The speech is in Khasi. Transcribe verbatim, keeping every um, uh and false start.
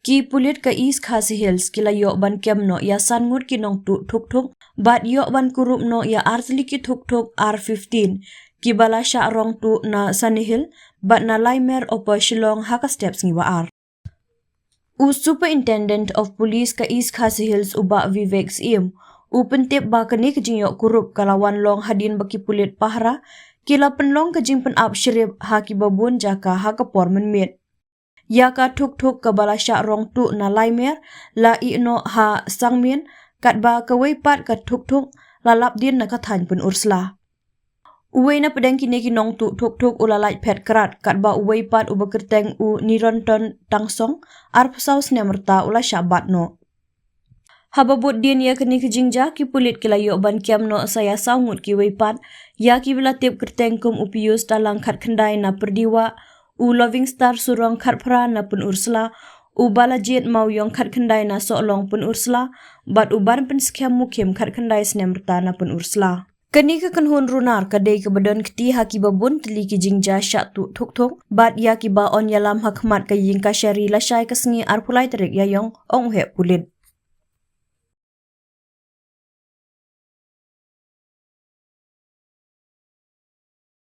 Ki pulit ka East Khasi Hills ki la ïoh ban kem noh ïa san ngut ki nongtuh thuk thuk bad ïoh ban kurup noh ïa artylli ki thuk thuk R fifteen kiba la shah rong tuh na Sunny Hill bad na Laimer Upper Shillong ha ka step sngi ba ar. U Superintendent of Police ka East Khasi Hills u Bah Vivek Syiem u pyntip ba kane ka jingïoh kurup ka la wan long hadien ba ki pulit pahara ki la pynlong ka jingpynap shrip ha kiba bun jaka ha ka por mynmiet. Ïa ka thuk thuk kaba la shah rong tuh na Laimer la ïeh noh ha Sangmien, katba kawei pat ka thuk thuk la lap dien na ka thaiñ Pynursla. Uwei na pdeng kine ki nongtuh thuk thuk u la lait phet krad, katba uwei pat uba kyrteng u Niranton Tangsong, arphew saw snem rta, u la shah bat noh. Haba bud dien ïa kane ka jingjia, ki pulit ki la ïoh ban kem noh sa ïa saw ngut kiwei pat, ïa kiba la tip kyrteng kum u Pius Talang, khatkhyndai, na Pyrdiwah, u Loving Star Surong, khatphra, na Pynursla, u Balajied Mawïong, khatkhyndai, na Sohlong, Pynursla, bad u Banpynskhem Mukhim, khatkhyndai snem rta, na Pynursla. Kane ka kynhun runar ka dei kaba don kti ha kiba bun tylli ki jingjia shah tuh thuk thuk bad ïa kiba yn ïalam ha khmat ka ïing kashari lashai ka sngi arphew lai tarik Ïaïong, ong u heh pulit.